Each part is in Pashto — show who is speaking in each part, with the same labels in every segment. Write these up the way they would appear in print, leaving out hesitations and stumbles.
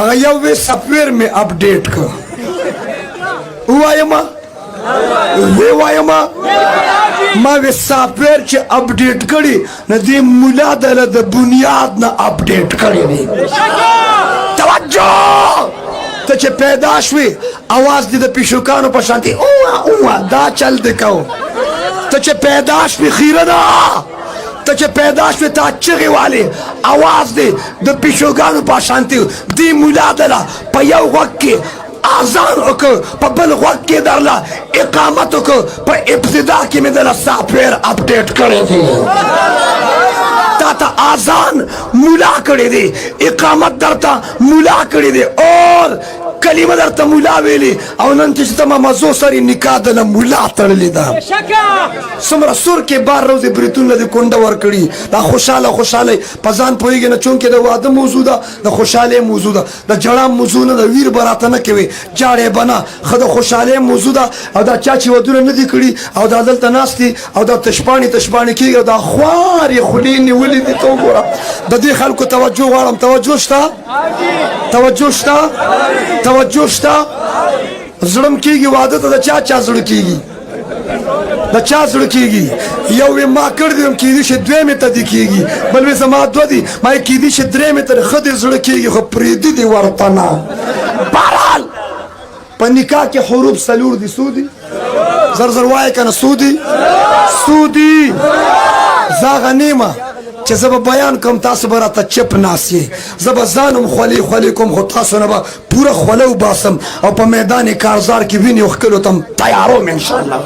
Speaker 1: هغه یو وی سافټویر می اپډیټ کو وایم، وی وایم، ما وی سافټویر چې اپډیټ کړي نه دی، مولا دله د بنیاد نه اپډیټ کړي دی. توجه! ته چې پیدا شوې، اواز دې د پیشوکانو په شانتي اوه اوه دا چل دې کو. ته چې پیدا شوې، خیره ده، ته چې پیدا شوې تا چغې والې، اواز دې د پیشوګانو په شانتي دی. مولا دله په یو غوږ کې اذان وکړ، په بل غوږ کې درله اقامت وکړ. په ابتدا کې مې دله سافټویر اپډیټ کړی دی. تا ته اذان مولا کړی دی، اقامت درته مولا کړی دی اور کلمه درته مولا ویلی. او نن چې ته مزو سره نکاح دله مولا تړلې ده، څومره سور کې بار روزي بریتون له کونډه ور کړی. دا خوشاله خوشاله په ځان پوهیږي نه، چونکې د واده موضوع ده، د خوشاله موضوع ده، د جړا موضوع نه، د ویر براته نه کوي، جاړې بنا خو د خوشاله موضوع ده. او دا چا چې ودونه نه دي کړي او دا دلته ناست دي او دا تشپانی تشپانی کېږي او دا خوارې خولې نیولې دي، ته وګوره، د دې خلکو توجه غواړم. توجه شته؟ توجه شته؟ توجه شته؟ زړم کېږي واده ته. د چا چا زړه کېږي؟ د چا زړه کېږي؟ یو وی ما کړ دي، هم کېدی شي دوی مې ته دي کېږي، بل وی زما دوه دي، ما یې کېدی شي درې مې ته. ښه دې زړه کېږي خو پرېږدي دي ورته نه. بهرحال، په نکاح کې حروف څلور دي. څو دي؟ زر زر وایه که نه. څو دي؟ څو دي؟ زه هغه نه یم چې زه به بیان کوم، تاسو به راته چپ ناست یئ. زه به ځان هم خولې خولې کوم، خو تاسو نه به پوره خوله وباسم او په میدان کارزار کې وینې او ښکلو ته هم تیاروم انشاءالله.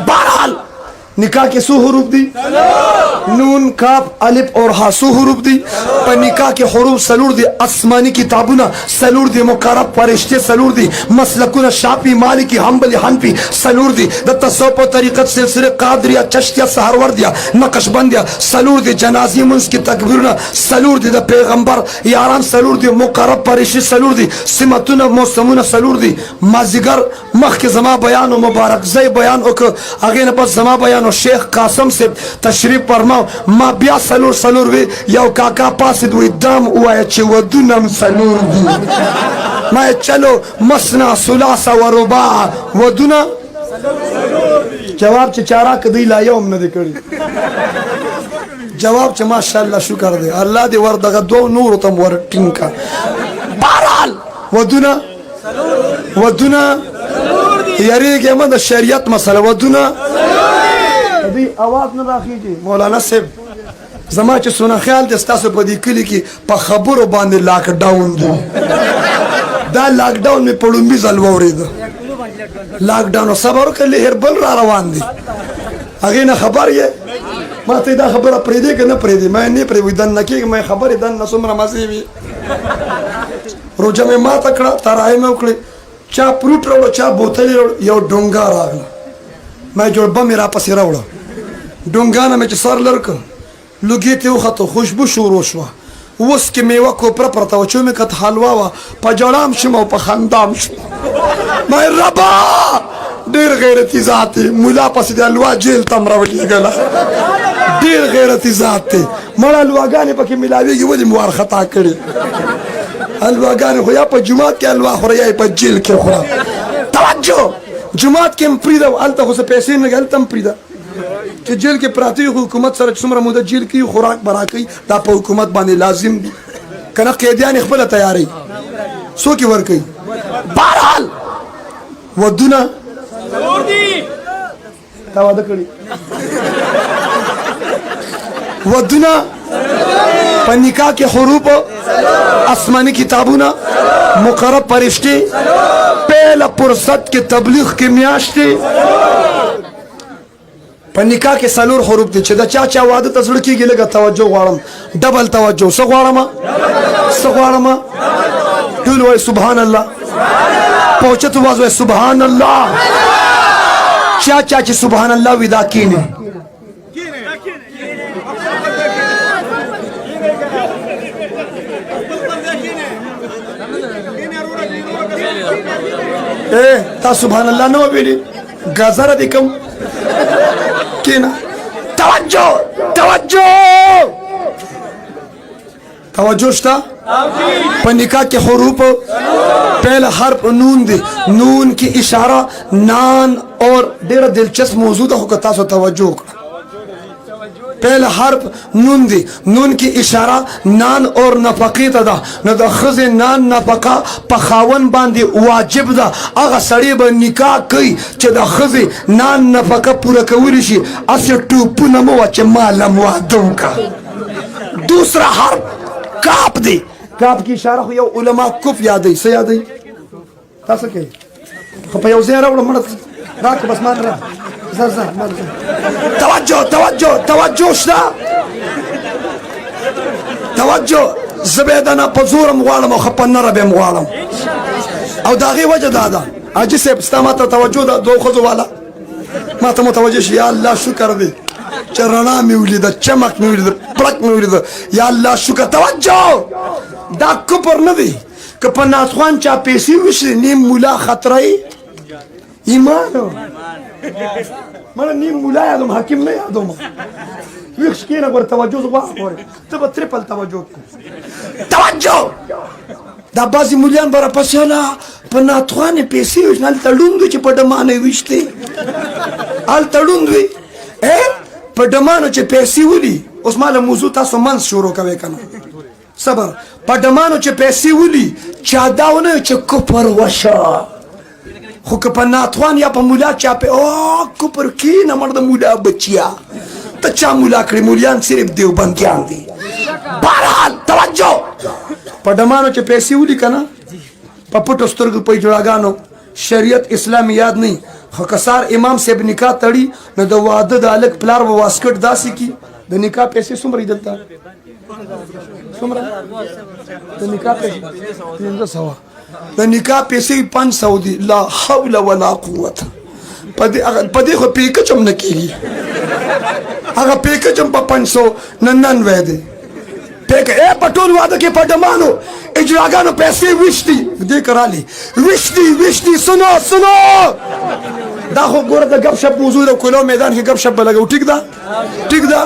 Speaker 1: بهرحال، نکاح کې څو حروف دي؟ نون، کاف، الف اور ها. څو حروف دي؟ په نکاح کې حروف څلور دي، آسماني کتابونه څلور دي، مقرب فرشتي څلور دي، مسلکونه شافعي، مالکي، حنبلي، حنفي څلور دي، د تصوف او طریقت سلسله قادریه، چشتیه، سهروردیه، نقشبندیه څلور دي، جنازې منځ کې تکبیرونه څلور دي، د پیغمبر یاران څلور دي، مقرب فرشتي څلور دي، سمتونه موسمونه څلور دي. مازیګر مخکې زما بیان او مبارک زی بیان وکړ، هغې نه پس زما بیان او شیخ قاسم صاحب تشریف فرماو. ما بیا څلور څلور وی. یو کاکا پاسېد، وی دام ووایه چې ودونه هم څلور دي. ما یې چلو مثنا، ثلاثه و رباع. ودونه جواب چې چا راکړ، دوی لا یو هم نه دی کړی جواب چې ماشاءالله شکر دی، الله دې ور دغه دوو نورو ته هم ور ټینګ کړه. بهرحال، ودونه، ودونه، یریږي مه، د شریعت مسله. ودونه دوی اواز نه راخیږي. مولانا صاحب، زما چې څونه خیال دی، ستاسو په دې کلي کې په خبرو باندې لاک ډاون دی. دا لاک ډاون مې په لومبي ځل واورېده. لاک ډاون، صبر وکړه، لهر بل را روان دی، هغې نه خبر یې. ما ته دا خبره پرېږدې که نه پرېږدې؟ ما یې نه پرېږدي، دننه کېږي. ما یې خبرې دننه څومره مزې وي. روژه مې ماته کړه، ترایې مې وکړې، چا فروټ راوړو، چا بوتلې راوړو. یو ډونګا راغله، ما جوړ بم یې راپسې راوړه. ډونګا نه مې چې سر لر کړ، لوګي ته وخته، خوشبو شروع شوه. اوس کې میوه کوپره پرته وه، چې مې کت حلوا وه. په ژړام شوم او په خندام شوم. ما ربا، ډیر غیرتی ذات دی، مولا پسې د حلوا جیل ته هم راولېږله. ډیر غیرتی ذات دی، مړه حلواګانې پکې ملاویږي، ولې مو وارخطا کړې؟ حلواګانې خو یا په جومات کې حلوا خوره یا په جیل کې خوره. توجه! جومات کې هم پرېږده، هلته خو څه پیسې نه لګي، هلته هم پرېږده. چې جیل کې پراته وي، حکومت سره چې څومره موده جیل کې خوراک به راکوي، دا په حکومت باندې لازم دي، که نه قیدیان یې خپله تیاروي، څوک یې ورکوي؟ بهرحال، ودونه تا واده کړی؟ ودونه، په نکاح کې حروف، آسماني کتابونه، مقرب فرشتي، پهله فرصت کې تبلیغ کې میاشتې. په نکاح کې څلور حروف دي. چې د چا چا واده ته زړه کېږي، لږه توجه غواړم، ډبل توجه. څه غواړم؟ څه غواړم؟ ټول وایي سبحان الله. په اوچت اواز وایي سبحان الله. چا چا چې سبحان الله وي، دا کینې. اے تا سبحان الله نه ویلي، گزره دې کوم، کینا. توجه، توجه، توجه شته؟ په نکاح کې حروف پہلا حرف نون دی. نون کی اشاره نان اور ډیره دلچسپ موضوع ده، خو که تاسو توجه وکړه. پہلا حرف نون دی، نون کی اشاره نان اور نفقې ته ده. نو د ښځې نان نفقه په خاوند باندې واجب ده. هغه سړی به نکاح کوي چې د ښځې نان نفقه پوره کولی شي. هسې ټوپونه مه وه چې ما لم واده وکړه. دوسرا حرف کاپ دی. کاپ کی اشاره خو یو علما کف یادوي. څه یادوي؟ تاسو کوي خو په یو ځای راوړه مړه راکړه بس ما را زه زه ما توجه توجه توجه شته توجه. زه به د نه په زور هم غواړم او ښه په نره به هم غواړم. او د هغې وجه دا ده حاجي صاحب ستا ما ته توجه ده، دوو ښځو والا ما ته متوجه شي. یا الله شکر دی چې رڼا مې ولیده، چمک مې ولیده، پړک مې ولیده. یا الله شکر. توجه، دا کفر نه دی که په ناڅخوان چا پیسې وشي نیم مولا خطره ایمان مړه نیم مولا یادوم، حکیم نه یادوم. ویښ کښېنه ګوره، توجه زه غواړم ګوره ته به ترپل توجه کړې. توجه، دا بعضې مولیان به راپسې هله په ناتخوانې پیسې ویشتې، هلته ړوند وي چې په ډمانو یې ویشتې، هلته ړوند وي په ډمانو چې پیسې ولي. اوس ما له موضوع تاسو منځ شروع کوئ که نه؟ صبر. په ډمانو چې پیسې ولي چا دا ونه چې کفر وشه، خو که په ناتوان یا په مولا چا په او کفر کینه مړ د مولا بچیا ته چا مولا کړی؟ مولیان صرف دیوبندیان دي. بهرحال توجه، په ډمانو چې پیسې ولي که نه په پټو سترګو په جوړاګانو شریعت اسلام یاد نه، خو که سار امام صاحب نکاح تړي نو د واده د هلک پلار به واسکټ داسې کي. د نکاح پیسې څومره دي دلته؟ څومره د نکاح پیسې؟ 500. د نکاح پیسې 500 دي. لا حول ولا قوت. په دې خو پیکچ هم نه کېږي. هغه پیکچ هم په 599 دی. پیک اے په ټول واده کې په ډمانو اجراګانو پیسې ویشتي دې کرالي ویشتي ویشتي. سنو سنو، دا خو ګوره د ګپ شپ موضوع ده. کولو میدان کې ګپ شپ به لګو. ټیک ده، ټیک ده،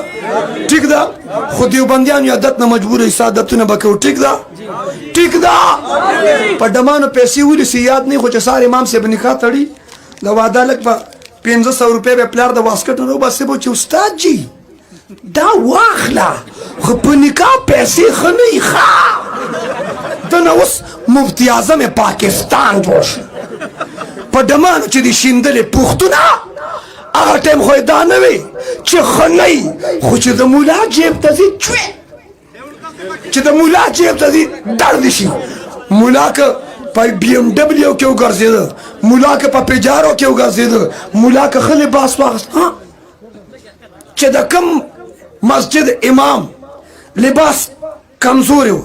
Speaker 1: ټیک ده. خو دیوبندیان یو عادت نه مجبور یې، عادتونه به کوو. ټیک ده، ټیک ده. په ډمانو پیسې ولي یاد نه، خو چې سار امام صاحب نکاح تړي د واده لږ په 500 روپۍ به پلار د واسکټ نه وباسي چې استاد جي دا واخله، خو په نکاح پیسې ښه نه وي. ښه دنه اوس مفتي اعظم پاکستان جوړ شو. په ډمانو چې دې شیندلې پښتونه هغه ټایم خو یې دا نه وي چې ښه نه وي، خو چې د مولا جیب ته ځي چوي، چې د مولا جیب ته ځي درد شي. مولا که په بي ام ډبلیو کې وګرځېده، مولا که په پیجارو کې وګرځېده، مولا که ښه لباس واخیست، چې د کم مسجد امام لباس کمزوري و،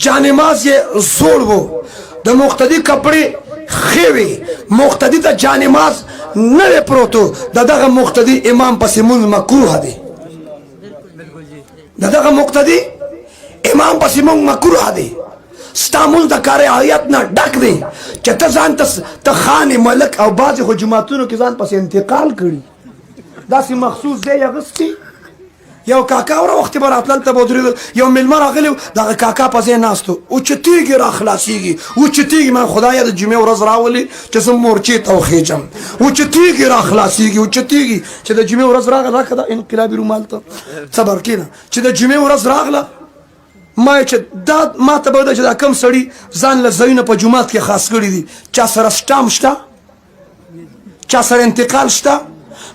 Speaker 1: جانماز یې زوړ و، د مقتدي کپړې ښې وې، مقتدي ته جانماز نه دی پروت و، د دغه مقتدي امام پسې مونځ مکروه دی. د دغه مقتدي امام پسې مونږ مکروه دی. ستا مونځ د کراهیت نه ډک دی چې ته ځان ته خان ملک. او بعضې خو جوماتونو کې ځان پسې انتقال کړي، داسې مخصوص ځای یې اخیستی. یو کاکا وره وختي به راتلل ته به ودرېدل. یو مېلمه راغلی و، دغه کاکا په ځای ناست و، اوچتېږي را خلاصېږي اوچتېږي. ما خدایه د جمعې ورځ راولي چې زه مورچې ته وخېژم. اوچتېږي را خلاصېږي اوچتېږي. چې د جمعې ورځ راغله، راکړه دا انقلابي رومال ته صبر کېنه. چې د جمعې ورځ راغله ما چې دا ما ته به چې دا کم سړي ځان له ځایونه په جومات کې خاص کړي دي، چا سره سټام شته، چا سره انتقال شته.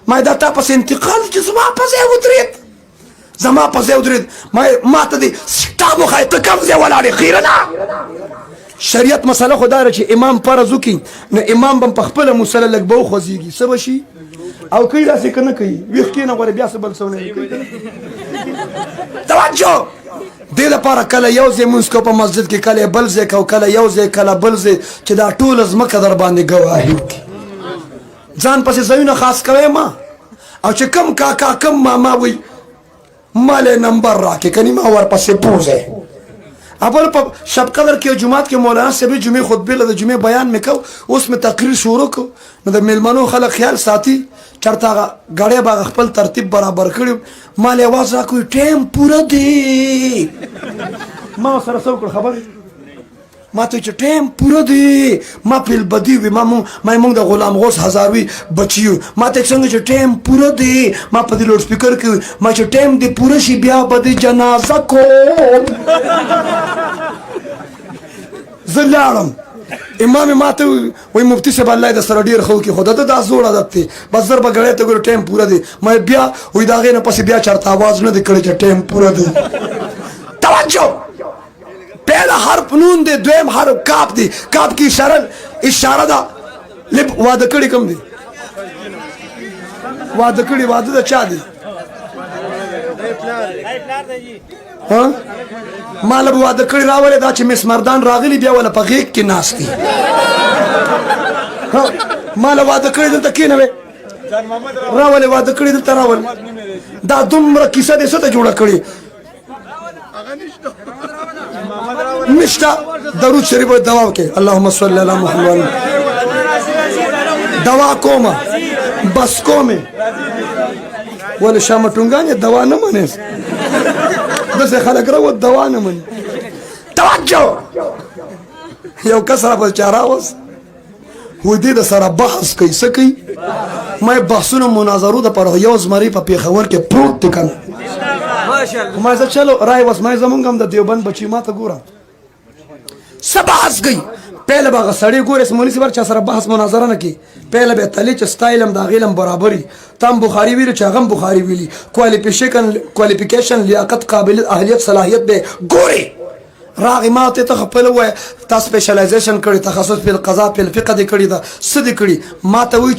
Speaker 1: ما دا تا پسې انتقال چې زما په ځای ودرېد، زما په ځای ودرېد. ما ته دې سټام وښایه، ته کوم ځای ولاړ یې خیرنه. شریعت مسله خو دا ده چې امام فرض وکړي نو امام به په خپله مسله لږ به وخوځېږي، څه به شي او کوي داسې که نه کوي ویښ کښېنه غواړي بیا څه بل څه ونه کوي. توجه، دې لپاره کله یو ځای مونځ کو په مسجد کې، کله بل ځای کو، کله یو ځای کله بل ځای، چې دا ټوله ځمکه در باندې ګواهي وکړي. ځان پسې ځایونه خاص کوی ما. او چې کم کاکا کم ماما وي مال نمبر راکې کني ما ورپسې پوزه. اول په شب قدر کې جمعات کې مولانا صاحب جمعې خطبه له جمعې بیان مې کو، اوس مې تقریر شروع کو. نو د میلمنو خلک خیال ساتي، چرته هغه ګړی به خپل ترتیب برابر کړي. ما له اواز راکوي ټایم پوره دی. ما سره څه وکړ خبرې؟ ما ته چې ټایم پوره دی، ما پیل بدی وی، ما مونږ ما مونږ د غلام غوث هزاروي بچیو. ما ته څنګه چې ټایم پوره دی، ما په دې لوډ سپیکر کې ما چې ټایم دی پوره شي بیا به د جنازه کوم. زه لاړم، امام ما ته وای مفتی صاحب الله د سره ډیر خو کې خو دا زوړ عادت دی، بس زر به ګړې ته ګور ټایم پوره دی. ما بیا وای دا غې نه پسې بیا چرته आवाज نه دی کړی چې ټایم پوره دی. توجه، پہلا حرف نون دی، دویم حرف کاف دی. کاف کی اشاره اشاره ده. لب واده کړي کم دی؟ واده کړي، واده د چا دی؟ ها، مال به واده کړي راولې، دا چې مس مردان راغلي بیا ولا په غیږ کې ناست دي. ها، مال واده کړي دلته کېنوي راولې، واده کړي دلته راولې. دا دومره کیسه دې څه ته جوړه کړې؟ نشته. درود شریف دوا وکړي. اللهم صل علی محمد. دوا کومه بس کومه ولې شامه ټونګان یې دوا نه منې؟ داسې خلک راوت دوا نه مني. توجه، یو کس را په چا راوست، و دې د سره بحث کوي. څه کوي؟ ما بحثونو مناظرو د پر یو زمری په پېښور کې پروت دی که نه؟ ما زه چلو رای وس، ما زمونږ هم د دیوبند بچي. ما ته ګوره څه بحث کوي. پهله به هغه سړی ګورې چې مولوي صاحب چا سره بحث مناظره نه کوي، پهله به تلې چې ستا علم د هغې علم برابري، تا هم بخاري ویلي چې هغه هم بخاري ویلي، کوالیفیکیشن، لیاقت، قابلیت، اهلیت، صلاحیت به ګورې. راغی ما ته، ته خپل وای تا سپیشلایزیشن کړی، تخصص په قضا په فقه دې کړی، دا څه دې کړی؟ ما ته وایي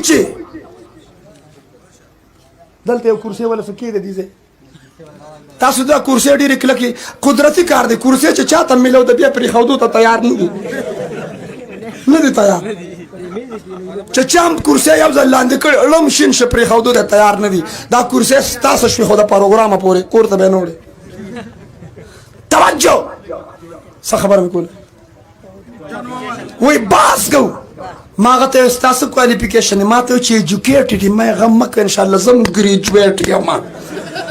Speaker 1: چې دلته یو کرسي ولا څه کېده دي. تاسو دا کرسي ډېرې کلکې، قدرتي کار دی. کرسي چې چاته ملو د بیا پرېښودو ته تیار نه دي، نه دي تیار. چې چا هم کرسي یو ځل لاندې کړې ړم شین شه، پرېښودو ته تیار نه دي. دا کرسي ستاسو شوې، خو د پروګرامه پورې کور ته به نه وړې. توجه، څه خبره مې کوله؟ وای باس کو. ما هغه ته ستاسو qualification؟ ما ته چې educated. ما غم مکه، ان شاء الله زم graduate یم.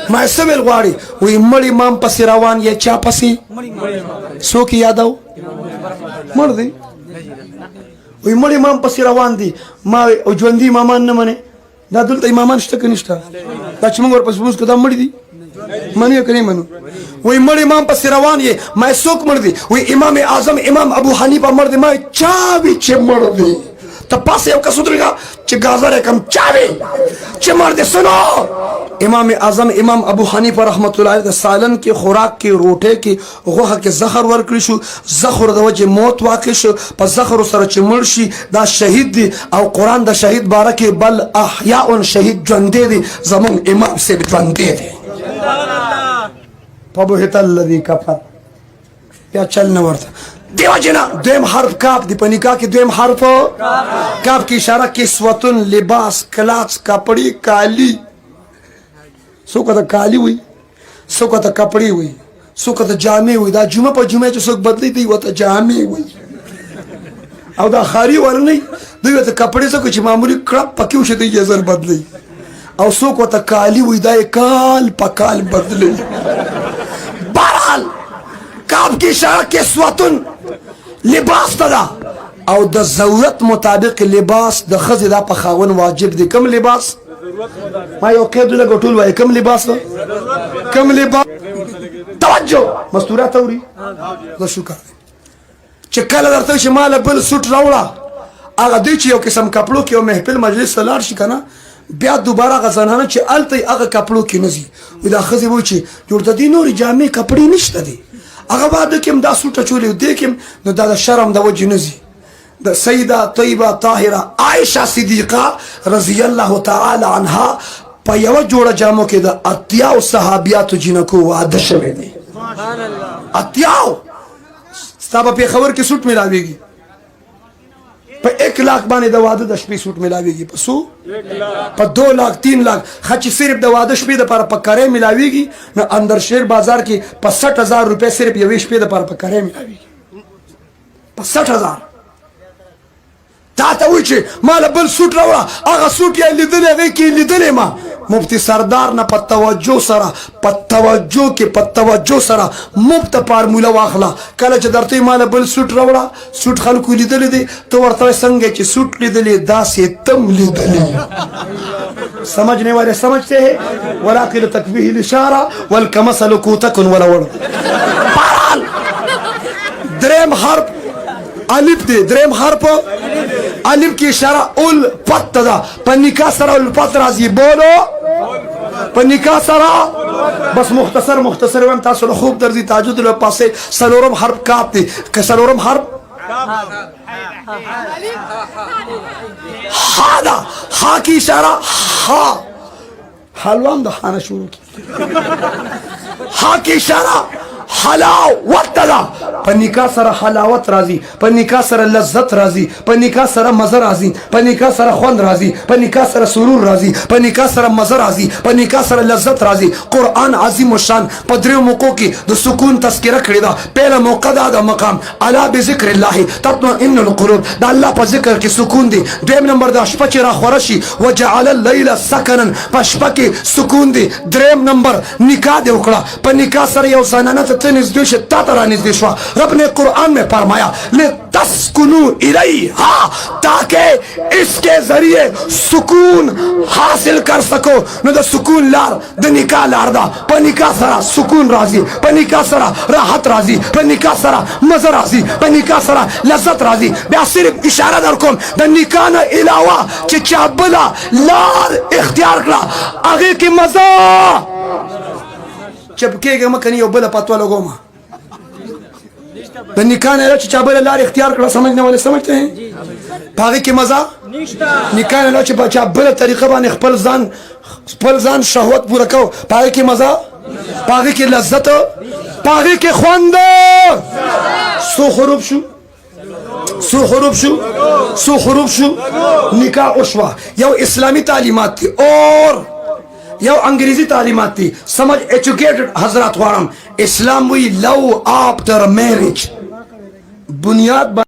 Speaker 1: ما څه ویل غواړي؟ وای مړ امام پسې روان یې. چا پسې؟ څوک یادو مړ دی؟ وای مړ امام پسې روان دي. ما او ژوندي امامان نه منې؟ دا دلته امامان شته که نشته؟ دا چې موږ ورپسې لمونځ کوو دا مړي دي، منو که نه منو؟ وای مړ امام پسې روان یې. ما څوک مړ دی؟ وای امام اعظم امام ابو حنیفه مړ دی. ما چا وی چې مړ دی؟ ته پاسه یو کس ودرېږه چې ګازر یې کم. چا وی چې مړ دی؟ سنو، امام اعظم امام ابو حنیفه رحمت الله علیه د سالن کې خوراک کې روټۍ کې غوښه کې زخر ورکړی شو، زخر د وجې موت واقع شو. په زخر سره چې مړ شي دا شهید دی، او قرآن د شهید باره کې بل احیاء، شهید ژوندی دی. زمونږ امام صاحب ژوندی دی. فبهت الذي کفر، بیا چل نه ورته. دیو جنا دویم حرف کاف دی. په نکاح کې دویم حرف کاف کی اشاره کسوتن، لباس، کلاڅ، کپڑی، کالی. څوک ته کالی وي، څوک ته کپڑی وي، څوک ته جامې وي. دا جمعه په جمعه چې څوک بدلی دی وته جامې وي، او دا خاري ورنه دوی ته کپڑے. څوک چې معمولی کړپ پکې وشي دی یې زر بدلی، او څوک ورته کالی وي دا یې کال په کال بدلی. بهرحال کاف کی اشاره کسوتن، لباس ته ده، او د ضرورت مطابق لباس د ښځې دا په خاوند واجب دی. کوم لباس؟ ما یو قید لګو، ټول وایي کوم لباس؟ کوم لباس؟ توجه، مستورات اوري. زه شکر دی چې کله درته چې مال بل سوټ راوړه. هغه دی چې یو قسم کپړو کې یو محفل مجلس ته لاړ شي که نه، بیا دوباره هغه زنانه چې هلته یې هغه کپړو کې نه ځي. وایي دا ښځې وایي چې جوړ د دې نورې جامې کپړې نشته دي، هغه واده کې هم دا سوټ اچولی، دې کې هم، نو دا د شرم د وجې نه ځي. د سیده طیبه طاهره عائشه صدیقه رضی الله تعالی عنها په یوه جوړه جامو کې د 80 صحابیاتو جینکو واده شوی دی. 80. ستا په پېښور کې سوټ ملاویږي په 1 لاک باندې، د واده د شپې سوټ ملاویږي په څو؟ په 2 لاک، 3 لاک. ښه، چې صرف د واده شپې دپاره په کرې ملاویږي، نو اندر شیر بازار کې په 60,000 روپۍ صرف یوې شپې دپاره په کرې ملاویږي، په 60,000. تا ته وایي چې ما له بل سوټ راوړه، هغه سوټ یې لیدلی، هغې کې یې لیدلی ما. مفتی سردار نه په توجه سره، په توجه کې، په توجه سره مفته فارموله واخله. کله چې درته وایي ما له بل سوټ راوړه، سوټ خلکو لیدلی دی، ته ورته وایې څنګه چې سوټ لیدلی داسې ته هم لیدلی. سمجھنے والے سمجھتے ہیں، ولكن تکفيه الاشاره والکمثل کوتکن ولا وړ. بهرحال دریم حرف الف دی. دریم حرف الف کې اشاره الفت ده. په نکاح سره الفت راځي. بولو په نکاح سره. بس مختصر مختصر وایم، تاسو له خوب درځي تهجد له پاسه. څلورم حرف کاف دی. که څلورم حرف ها ده، ها کې اشاره ها حلوام د خانه شروع کی. ها کې اشاره حلاوت ده. په نکاح سره حلاوت راځي، په نکاح سره لذت راځي، په نکاح سره مزه راځي، په نکاح سره خوند راځي، په نکاح سره سرور راځي، په نکاح سره مزه راځي، په نکاح سره لذت راځي. قرآن عظیم الشان په دریو موقعو کې د سکون تذکره کړې ده. پهله موقع ده د مقام الا بذکر الله تطمئن القلوب، د الله په ذکر کې سکون دی. دویم نمبر د شپه چې راخوره شي، وجعل الليل سکنا، په شپه کې سکون دی. دریم نمبر نکاح دی وکړه، په نکاح سره یو زنانه ته ته نږدې شې، تا ته رانږدې شوه. رب نے قرآن میں فرمایا لتسکنو الیہا، تاکہ اس کے ذریعے سکون حاصل کر سکو. نو د سکون لار د نکاح لار ده. په نکاح سره سکون راځي، په نکاح سره راحت راځي، په نکاح سره مزه راځي، په نکاح سره لذت راځي. بیا صرف اشاره در کوم، د نکاح نه علاوه چې چا بله لار اختیار کړه هغې کې مزه چپ کېږه مه، کني یو بله پتوه لګوم. د نکاح نه علاوه چې چا بله لار اختیار کړه، سمجھنے والے سمجھتے ہیں، په هغې کې مزه نکاح نه علاوه چې په چا بله طریقه باندې خپل ځان شهوت پوره کو، په هغې کې مزه، په هغې کې لذت، په هغې کې خوند. څو حروف شو؟ څو حروف شو؟ څو حروف شو؟ نکاح وشوه. یو اسلامی تعلیمات دي اور یو انګریزي تعلیمات دي. سمجھ ایجوکیټډ حضرات غواړم. اسلام وی لو آفټر میریج بنیاد.